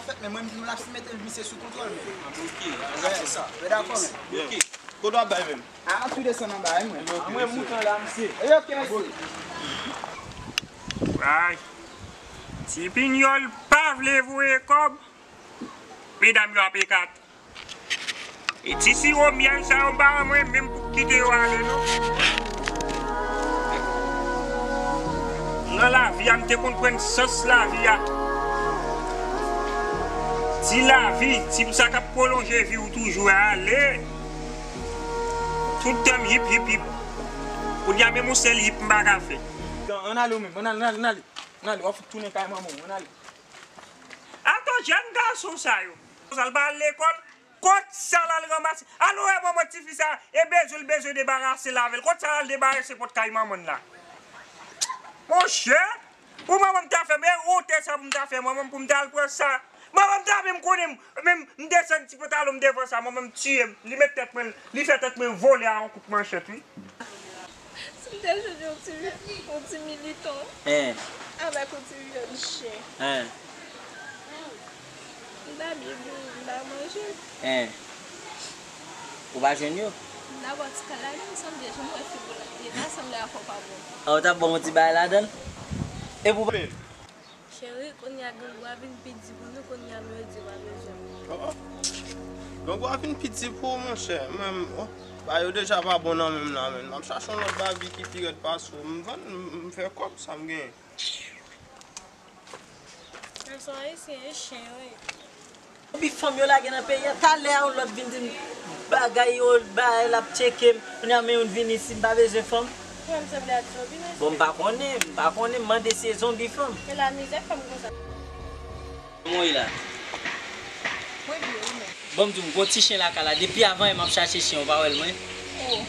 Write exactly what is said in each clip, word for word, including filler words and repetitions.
Fèt, men mwen, m ap mete misye sou kontwòl, men. Ok, se sa. Mwen dakò, men. Ok. Kote w ap bay menm? A, an tou desann anba, wi, mwen. Mwen, mwen moute anla, misye. E, ok, mèsi. Ay. Ti Pinyòl pa vle voye kòb. Medam yo ap ekate. E ti siwo myèl sa yo pa mwen menm pou kite yo ale non. Nan lavi a, m te konn pran sans lavi a. Ti lavi, ti m sa k ap pwolonje vi w toujou a, ale. Tout tan m yip, yip, yip. Kounye a menm yon sèl yip m pa ka fè. Ann ale w menm, ann ale, ann ale, ann ale. Ann ale, w ap fout tounen kay manman w, ann ale. Ato jèn gason sa yo. Sa l pa al lekòl, kot sa l al ranmase? Al wè manman tifi sa, e bezwen l bezwen debarase l avè l. Kot sa l al debarase pòt kay manman l la? Monchè, pou manman m ta fè m, e wotè sa pou m ta fè manman m pou m ta al pran sa. Manman m ta menm konnen m, menm m desann ti pantalon m devan sa, manman m tiye m. Li met tèt mwen, li fè tèt mwen vole a yon kout manchèt, wi. Si m te jwenn yon ti, yon ti militon, en, avèk yon ti jèn chen, en, m ta byen bouri, m ta manje. En. Ou pa jwenn yo? M ta ba w ti kal ladan, m sanble jan m wè figou l ap ye la, sanble afè w pa bon. A, ou t ap ba m yon ti bagay ladan l? E pou Cheri, kounye a grangou a vin pi di pou nou, kounye a nou yo di yo pa bezwen. Oh, oh. Grangou a vin pi di pou ou, monchè. Mwen, oh, bagay yo deja pa bon nan men m nan, men. M ap chache yon lòt babi ki pi rèd pase w. M vann, m, m fè kòb sa m genyen. Gason ayisyen e chen yo ye. Epi fanm yo lage nan peyi a, talè a yon lòt vin di m bagay yo, bagay l ap tcheke m. Kounye a men youn vin isi, m pa bezwen fanm. Frè m sanble ak zonbi mesye. Bon, m pa konnen, m pa konnen, m mande si e zonbi fanm. E lamizè fanm konsa. Kòman w ye la? Mwen byen, ou menm? Bon, m di w, m gon ti chen lakay la, depi avan yè m ap chache chen, ou pa wè l mwen? Oh,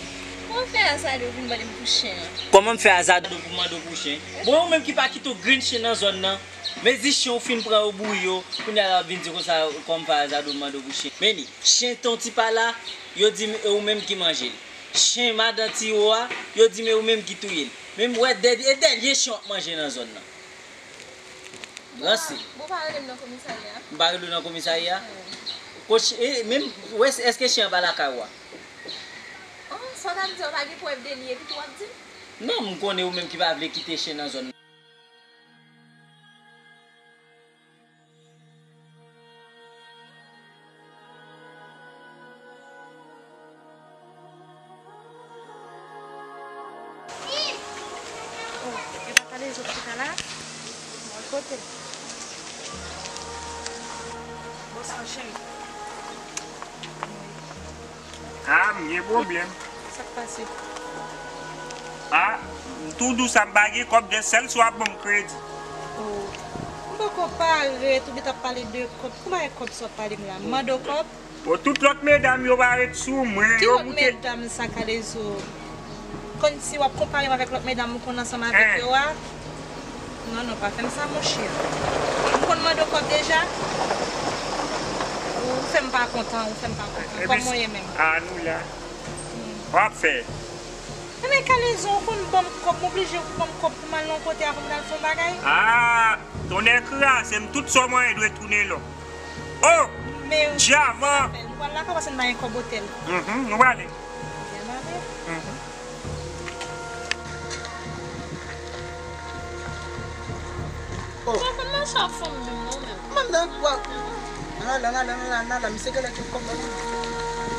kòman w fè azade w vin mande m pou chen an? Kòman m fè azade w pou mande w pou chen? Bon, ou menm ki pa kite w grenn chen nan zòn nan. Mezi chen ou fin pran yo bouri yo, kounye a la w ap vin di konsa kòm pa azade w mande w pou chen. Meni, chen ton ti pala, yo di m e ou menm ki manje l. Chen madan Tiwo a, yo di m e ou menm ki touye l. Men m wè dènye, e dènye chen w ap manje nan zòn nan. Ranse. Bon, pa rele m nan komisarya. M pa rele w nan komisarya? Wi. Kot ch-, e, menm, wè, èske chen an pa lakay ou a? Oh, sa w t ap di a, w pa gen prèv de li, epi tou w ap di m? Non, m konnen ou menm ki pa vle kite chen nan zòn nan. Oh, e pa kalezo ki chita la? Mwen kote? Bonswa, cheri. Ah, m gen pwoblèm. Sa k pase? Ah, m tou dous, m pa gen kòb, de sèl si w ap ban m kredi. Oh. M poko parèt, ou byen t ap pale de kòb. Ki bagay kòb sa w ap pale m la? M mande w kòb? Bon, tout lòt medam yo parèt sou mwen, yo moute. Ki lòt medam sa, Kalezo? Kòmsi w ap konpare m avèk lòt medam ou konn ansanm avèk yo a? Non, non, pa fè m sa, monchè. M konn mande w kòb deja? Ou fè m pa kontan, ou fè m pa kontan. Kòb mwen ye menm. A nou la. W ap fè. Ebyen, Kalezo, ou konn ban m kòb, m oblije ou ban m kòb pou m al nan kote a pou m al fè yon bagay? Ah, tonnè kraze m, tout sa w manyen dwe tounen lò. Oh! Dyaman! Nou pral lakay, paske n pa gen kòb otèl. Mhm, nou prale. Byen mare. Mhm. Oh. Sa konn nan sa fanm menm non menm. Manm nan kwa? Nan la, nan la, nan la, nan la, misye genlè gen kòb nan men.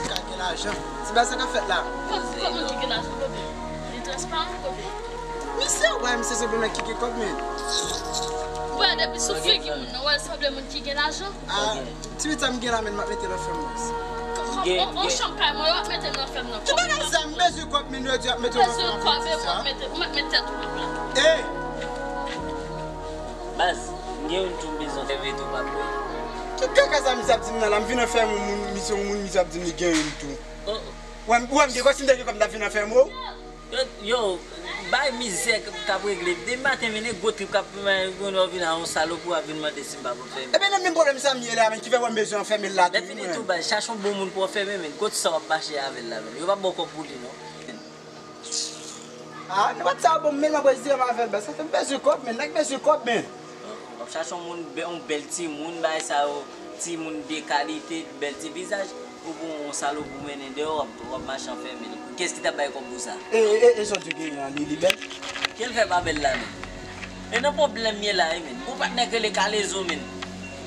Ka gen lajan. Ti bagay sa k ap fèt la. Kòb, kòb moun ki gen lajan kote? Li transparan kote? Misye, wè, misye se bon nèg ki gen kòb men. Wè, depi sou figi moun nan, wè, sanble moun ki gen lajan. Ah, ti bit sa m gen la men m ap mete nan fèm nan. On, on chanm kay mwen yo ap mete nan fèm nan. Ti bagay sa m bezwen kòb men yo di ap mete nan fèm nan. Bezwen kòb men w ap mete, ou mèt mete tèt ou nan plat. Ey! Baz, m gen youn tou m bezwen fè vre tou, pa vre. Ki kaka sa misye ap di m nan la, m vin anfèm yon moun, misye yon moun, misye ap di m li gen youn tou. Ou wè m, ou wè m gen kòb, si m te gen kòb m t ap vin anfèm ou. Yo, yo, bay mizè k, k ap regle. Depi maten vini gwo trip k ap, men, yon lè w vin a yon salopri w ap vin mande si m pa pou fèmen. Ebyen nan menm pwoblèm sa m ye la, men ki fè w wè m bezwen anfèmen l la tou, men. Lè fini tou, baz, chache yon bon moun pou anfèmen, men. Kot sa w ap mache avè l la, men. Yo p ap ba w kòb pou li, non. Ah, nenpòt sa bon, men m ap rezire m avè l, baz. Sa fè m bezwen kòb, men. Nèg bezwen kòb, men. Chache yon moun, bè- yon bèl timoun, bagay sa yo, timoun de kalite, bèl ti vizaj, ou pran yon salopri ou mennen deyò, w ap, w ap mache anfèmen l. Kiyès ki t ap bay kòb pou sa? E, e, e, e sa w di genyen an, li, li bèl? Ke l fè pa bèl la, menm? E nan pwoblèm m ye la, wi, menm. Yon patnè k rele Kalezo, menm.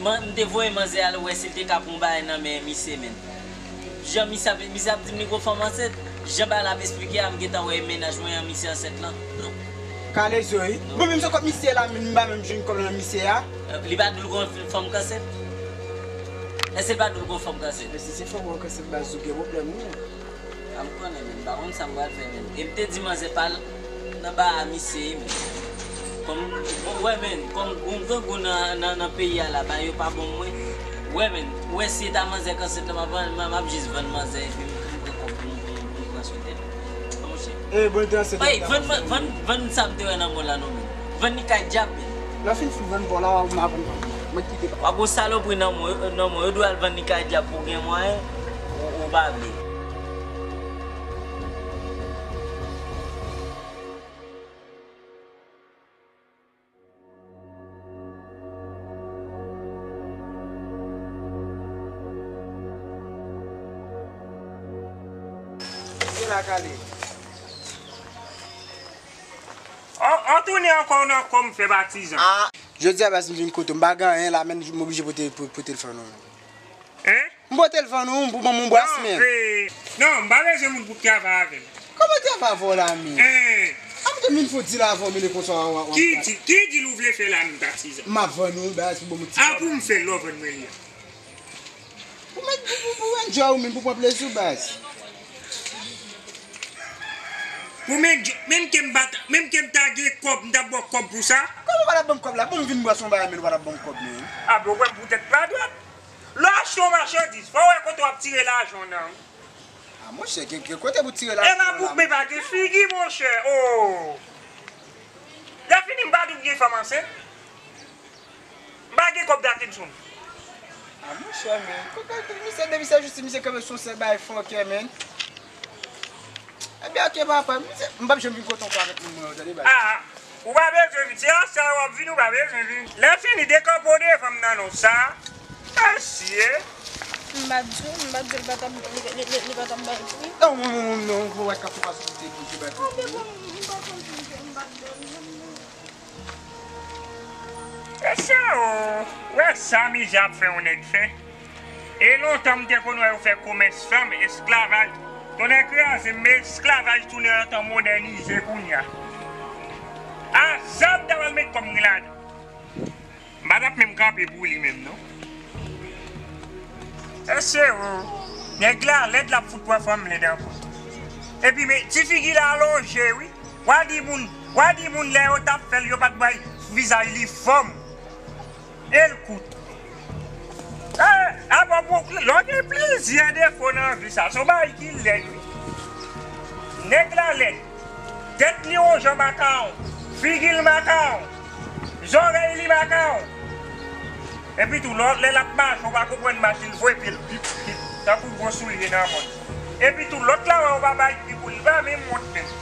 Man, m te voye manzè al wè si l te ka pran yon bagay nan men misye, menm. Jan misye ap, misye ap di m li gon fanm ansent, jan bagay la ap esplike a, m gentan wè mennaj mwen an, misye ansent lan. Non. Kalezo, wi. Non. Bon, menm jan kòb misye la, m pa menm jwenn kòb nan misye a. Li pa di l gon fanm k ansent? Èske l pa di l gon fanm k ansent? Men si se fanm ou k ansent, baz, ou gen pwoblèm, wi. A m konnen, menm, m pa konn sa m pral fè, menm. E m te di manzè pa l nan ba a misye, menm. Kòm, bon, wè, menm, kòm gon grangou nan, nan, nan peyi a la, ba yo pa bon mwen. Wè, menm, wè si e ta manzè k ansent la, m ap, m ap, m ap jis vann manzè, epi m, m pran kòb pou m, pou m, pou m pran swen tèt mwen. Bon, monchè. E, bon, te ansent. Ey, vann, vann, vann, vann sa m te wè nan mò la, non, menm. Vann li kay dyab, menm. Lè w fin fin vann pa w la, w ap vann kòb mwen. Mwen kite pa. W ap gon salopri nan mwen, nan mwen, yo dwe al vann li kay dyab pou gen mwayen, ou, ou pa vle. Gen la kale. An, an tounen ankò nan kò m fè patizan. Ah, jodi a baz m vin kote w, m pa gen anyen la, men m oblije pote, pou, pote l fè nou. Hein? M pote l vann ou, m pou ban m yon bras, men. Non, eh, non, m pa bezwen moun pou travay avè m. Kòman travay avè w la, men? Eh. A m te vin fò di la avè w, men konsa w, w, w. Ki di, ki di l ou vle fè la, menm patizan? M ap vann ou, baz, pou ban m yon ti. A, pou m fè lè w vann mwen li a. Pou mèt, pou, pou, pou enjoy ou menm, pou pran plezi w, baz. Pou men, menm ke m pa ta, menm ke m ta gen kòb, m t ap ba w kòb pou sa. Kòman w pa t ap ban m kòb la? Bon, m vin bwè s on bagay, men w pa t ap ban m kòb, men. A, bon, w wè m pou tèt pa dwat. Lè w achte yon machandiz, fò w wè kote w ap tire lajan w nan. A, monchè, gen, gen kote pou tire lajan w la. E pa pou, men pa gen figi, monchè. Oh. Lè fini, m pa di w gen fanm ansent. M pa gen kòb Dakinson. A, monchè, men. Kòk, kòk, misye, depi se jis misye kanpe sou sèl bay fòkè, men. Ebyen, oke, papa. Misye, m p ap janm vin kote w ankò avèk moun mwen yo, tande, bay. A, ou pa bezwen vin. Se a sa w ap vin, ou pa bezwen vin. Lè fini, dekanpe w devan m nan non sa. Mesye. M pa t di w, m pa t di w li pa t ap, li, li, li, li pa t ap bay pri. Non, non, non, non, non, ou wè k ap fè pa sou te ki te bay pri. Mesye o, wè sa mizè ap fè yon nèg fè. E lontan m te konn wè yo fè komès fanm, esklavaj. Tonnè kraze m, men esklavaj tounen yon tan modènize kounye a. A, sa m ta pral met kòm gen ladan. M pa t ap menm kanpe pou li menm, non. Mesye o, nèg la lèd, l ap fout pran fanm lèd ankò. Epi, men, ti figi l alonje, wi. W a di moun, w a di moun lè yo t ap fè l, yo pa t bay vizaj li fòm. E l kout. E, apa bon, lè w gen plizyè defo nan vi sa, se yon bagay ki lèd, wi. Nèg la lèd. Tèt li yon jan makawon. Figi l makawon. Zòrèy li makawon. Epi tou, lòt lè l ap mache, ou pa konprann mache, l voye pye l pip, pip, tankou gwo soulye nan mòn. Epi tou, lòt la wè ou pa bay pri pou li, li pa menm wont menm.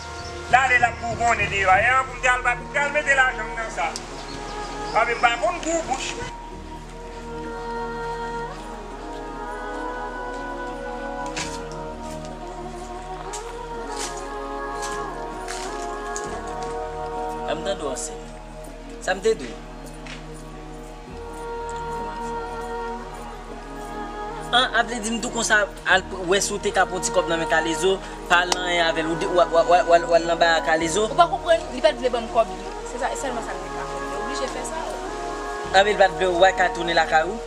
L ale, l ap bougonnen deyò. E an pou m te al bay, pou m te al mete lajan m nan sa. Anben, m pa konn gou bouch mwen. Lè m tande w ansent. Sa m te di w? An, a vle di m tou konsa, al p-, wè si w te ka pran ti kòb nan men Kalezo, pale anyen avè l, ou de-, w a, w a, w a, w a, w a al nan ba a Kalezo. Ou pa konprann, li pa t vle ban m kòb li. Se sa, sèlman sa l te ka fè. Li oblije fè sa. Anben, li pa t vle w al ka tounen lakay ou?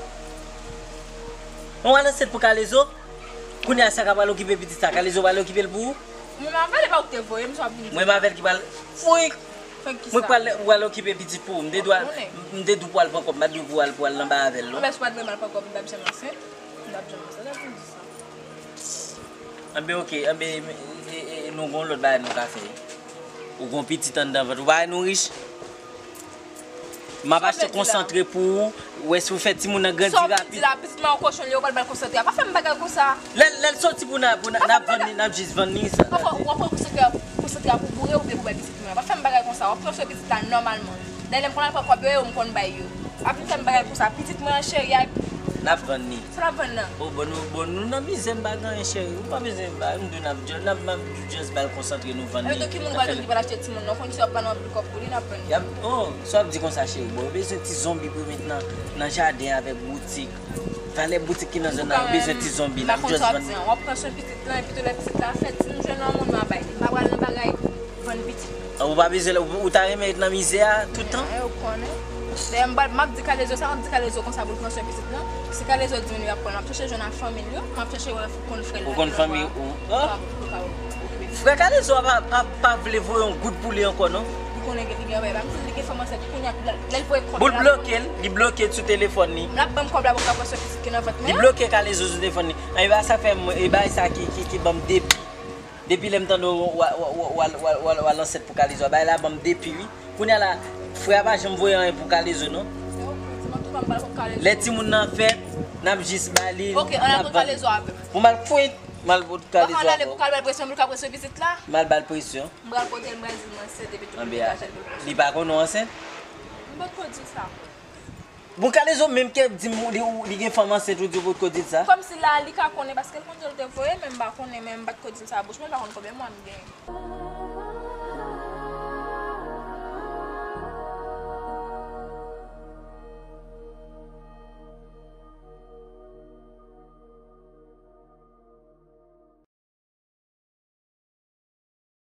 Ou al ansent pou Kalezo? Kounye a, sa ka pral okipe pitit sa, Kalezo pral okipe l pou ou? Mwen menm avè l, e pa ou ki te voye m, sa w ap vin di. Mwen menm avè l ki pral, wi. Fè ki sa? Mwen pral, pral okipe pitit pou ou. M te dwe al, m te dwe pou al pran kòb, m pa t dwe pou al, pou al nan ba avè l, non. Anben, si w pa t vle m al pran kòb, m t ap janm ansent. M t ap janm ansent, sa pou m di sa. Anben, oke, anben, e, e, e, nou gon lòt bagay nou ka fè. Ou gon pitit anndan vant, ou pa wè nou rich? M ap achte konsantre pou ou, wè si w fè timoun nan grandi rapid. Sa w vin di la, pitit mwen yon kochon, li yo pral ba l konsantre a. Pa fè m bagay konsa. Lè, lè l soti pou n a, pou n a, n ap vann li, n ap jis vann li, sa. Ou pran, ou pran konsantre a, konsantre a pou boure oubyen pou bay pitit mwen an. Pa fè m bagay konsa. W ap transfere pitit la nòmalman. Dayè lè m konn al pran kòb yo, e yo m konn bay yo. Pa vin fè m bagay konsa. Pitit mwen an cheri a. N ap vann li. Sa l ap vann nan? O bon nou bon nou nan mizè, m pa gen anyen cheri. Ou pa bezwen bay, m di w n ap just, n ap, n ap just bay l konsantre nou vann li. Epi ki moun pral vin ki pral achte timoun nan? Ou konn si w ap ba nou anpil kòb pou li, n ap vann li. Y ap, oh, sa w ap di konsa cheri. Bon, yo bezwen ti zonbi pou yo met nan, nan jaden avèk boutik. Valè boutik ki nan zòn nan, yo bezwen ti zonbi. N ap just vann. M pa konn sa w ap di an. W ap pran swen pitit lan, epi tou lè pitit la fèt, si m jwenn yon moun m a bay li. M pa pral nan bagay vann pitit. Ou pa bezwen, ou, ou ta renmen ret nan mizè a tout tan? E, ou konnen. Dayè, m pral, m ap di Kalezo, sa m ap di Kalezo konsa pou l pran swen pitit lan. Si Kalezo di m li ap pran l, m ap chèche jwenn ak fanmi l yo, m ap chèche wè konn frè l. Ou konn fanmi ou? Oh! Frè Kalezo a pa, pa, pa vle voye yon goud pou li ankò, non? Li konnen gen, li gen, wè, m di li gen fanm ansent, kounye a, lè l voye kòb Pou l bloke l, li bloke l sou telefòn li. L ap ban m kòb la pou m ka pran swen pitit ki nan vant mwen Li an. Bloke Kalezo sou telefòn li. E bagay sa fè m, e bagay sa ki, ki, ki ban m depi. Depi lè m tande w, w, w, w, w, w, w, w al ansent pou Kalezo a, bagay la ban m depi, wi. Kounye a la, frè a pa janm voye anyen pou Kalezo, non. Ok, di m an tou, ban m ba l kòb Kalezo. Lè timoun nan fèt, n ap jis ba li. Ok, ann al pou Kalezo avè m. Pou m al fwit, m al pou Kalezo Ann ale avè w. Pou Kalezo al pran swen, pou l ka pran swen pitit la. M al ba l presyon. M pral kote l, m pral di l m ansent, epi tou Anben, li ka chèche. Li pa konnen w ansent? M pa t ko di sa. Bon, Kalezo menm ke di m li, li gen fanm ansent, ou di w potko di l sa? Kòmsi la, li ka konnen, paske l konn jan l te voye, men m pa konnen, men m pa t ko di l sa a bouch mwen, l pa konn konbyen mwa m gen.